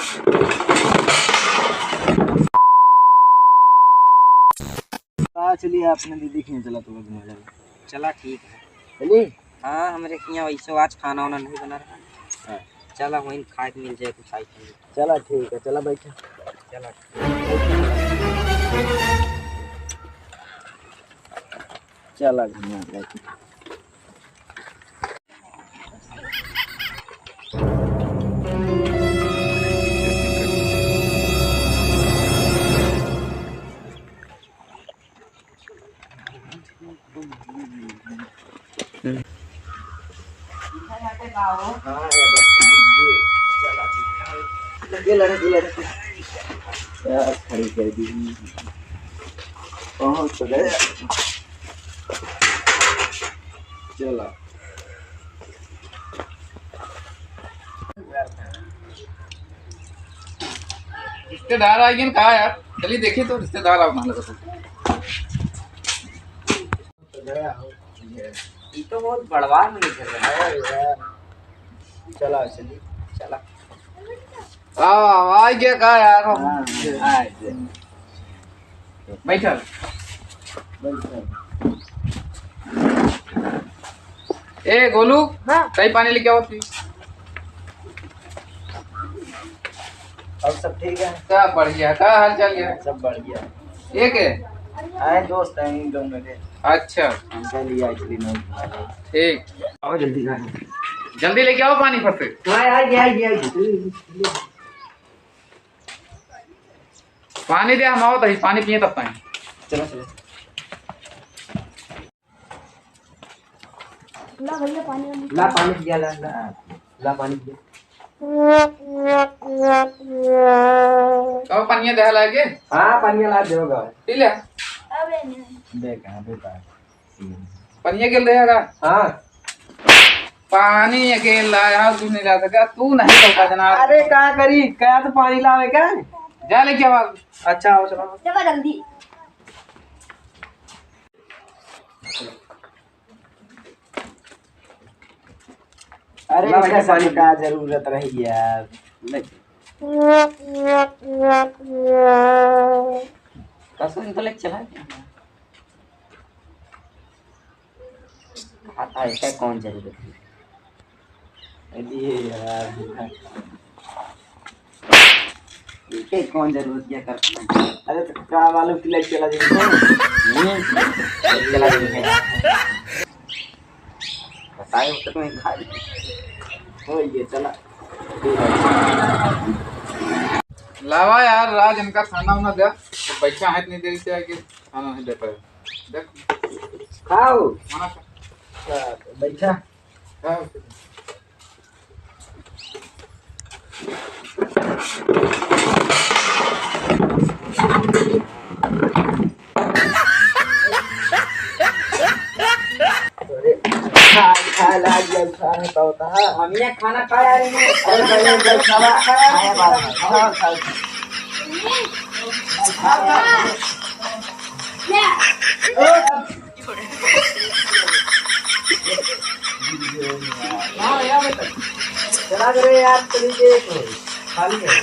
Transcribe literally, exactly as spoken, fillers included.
हाँ, चलिए, अपने दीदी के यहाँ चला, तो घुमा जाए। चला, ठीक है। चलिए। हाँ, हमरे के यहाँ वैसे आज खाना वाना नहीं बना रहा। हाँ। चला, वहीं खाए के मिल जाए कुछ item। चला, ठीक है, चला, बैठा। चला। चला, घुमा जाए। लगे लड़क, लड़क। क्या खड़ी कर दी। पहुंच तो गए। चला। रिश्तेदार आ गए का यार? चलिए देखिए तो रिश्तेदार आओ मान लो। ये तो बहुत बड़वा मिल रहा है यार। चला, चली, चला। आओ, आओ, आ गया का यार? हाँ, हाँ, आ गया। बैठा। बैठा। ए, गोलू, हाँ। कहीं पानी लेके आओ, please। और सब ठीक है? सब बढ़िया। का हाल चाल है? सब बढ़िया। ये के? आए दोस्त हैं इन दोनों के। अच्छा। हमसे लिया actually नहीं। ठीक। आओ जल्दी आ। जल्दी लेके आओ पानी फट से। हाँ, आ गया, आ गया, आ गया। पानी दे, हम आओ तभी पानी पिए तब ताई। चलो, चलो। ला भैया पानी वानी। ला पानी पिया, ला, ला, ला पानी पिया। कहो पनिया दे लागे? हाँ, पनिया ला देगा। पी ले। अबे नहीं। दे कहाँ पे पा? पनिया के दे रहा। हाँ। पानी अकेला यार, तू नहीं ला सका, तू नहीं तो बदनाम। अरे का करी, क्या तो पानी लावे का? जा लेके आओ। अच्छा, आओ चलो। चलो जल्दी। अरे ला इनका भैया, पानी पानी। का जरूरत रही यार। ले। कसम तो ले चला। आता है, इसका कौन जरूरत है? अरे यार, इसके कौन जरूरत क्या करता है? अरे तो का मालूम कि लाइट चला जाएगी? हम्म? लाइट चला जाएगी। बताए हो तो तुम्हें खा ली। हो ये चला। लावा यार, राज इनका खाना वाना दे। तो बैठा है इतनी देर से आके, खाना नहीं दे पाए। देख। खाओ। खाना खा। अच्छा, बैठा। खाओ। अरे, खा, खा, लाग गया, खा, होता, होता है। हम ये खाना खाया है, नहीं। अरे, भाई, ये खाना खाया है। खाया बात है। खाओ, खाओ। हाँ, यार, चला करे यार, चली गई, खाली है।